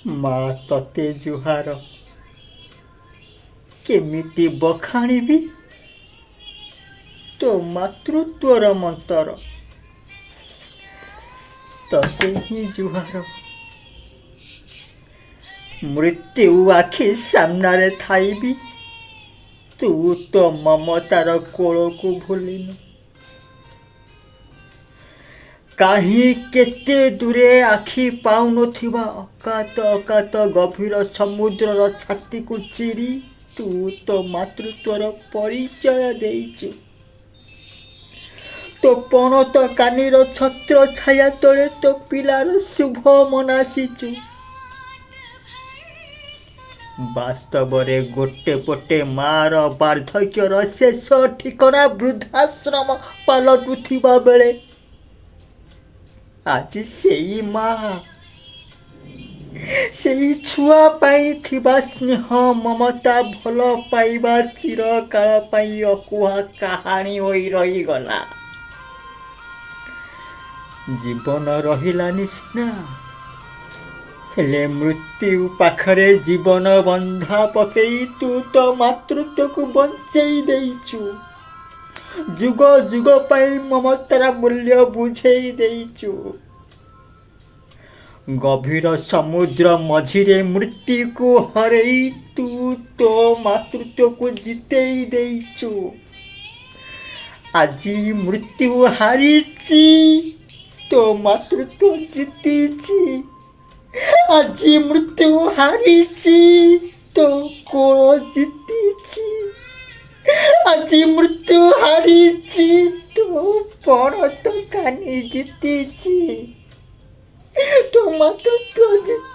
ମା ତତେ ଜୁହାର, କେମିତି ବଖାଣିବି ତୋ ମାତୃତ୍ୱର ମନ୍ତର। ତତେ ହିଁ ଜୁହାର। ମୃତ୍ୟୁ ଆଖି ସାମ୍ନାରେ ଥାଇବି ତୁ ତୋ ମମତାର କୋଳକୁ ଭୁଲିନୁ। କାହିଁ କେତେ ଦୂରେ ଆଖି ପାଉନଥିବା ଅକାତ ଅକାତ ଗଭୀର ସମୁଦ୍ରର ଛାତିକୁ ଚିରି ତୁ ତୋ ମାତୃତ୍ୱର ପରିଚୟ ଦେଇଛୁ। ତୋ ପଣତ କାନିର ଛତ୍ର ଛାୟା ତଳେ ତୋ ପିଲାର ଶୁଭ ମନାସିଛୁ। ବାସ୍ତବରେ ଗୋଟେ ପଟେ ମାର ବାର୍ଦ୍ଧକ୍ୟର ଶେଷ ଠିକଣା ବୃଦ୍ଧାଶ୍ରମ ପାଲଟୁଥିବା ବେଳେ ଆଜି ସେଇ ମା ସେଇ ଛୁଆ ପାଇଁ ଥିବା ସ୍ନେହ, ମମତା, ଭଲ ପାଇବା ଚିରକାଳ ପାଇଁ ଅକୁହା କାହାଣୀ ହୋଇ ରହିଗଲା। ଜୀବନ ରହିଲାନି ସିନା, ହେଲେ ମୃତ୍ୟୁ ପାଖରେ ଜୀବନ ବନ୍ଧା ପକେଇ ତୁ ତୋ ମାତୃତ୍ୱକୁ ବଞ୍ଚେଇ ଦେଇଛୁ। ଯୁଗ ଯୁଗ ପାଇଁ ମମତାର ମୂଲ୍ୟ ବୁଝେଇ ଦେଇଛୁ। ଗଭୀର ସମୁଦ୍ର ମଝିରେ ମୃତ୍ୟୁକୁ ହରେଇ ତୁ ତୋ ମାତୃତ୍ୱକୁ ଜିତେଇ ଦେଇଛୁ। ଆଜି ମୃତ୍ୟୁ ହାରିଛି, ତୋ ମାତୃତ୍ୱ ଜିତିଛି। ଆଜି ମୃତ୍ୟୁ ହାରିଛି, ତୋ କୋଳ ଜିତିଛି। ଆଜି ମୃତ୍ୟୁ ହାରିଛି, ତୋ ପଣତ କାନି ଜିତିଛି, ତୋ ମାତୃତ୍ୱ ଜିତିଛି।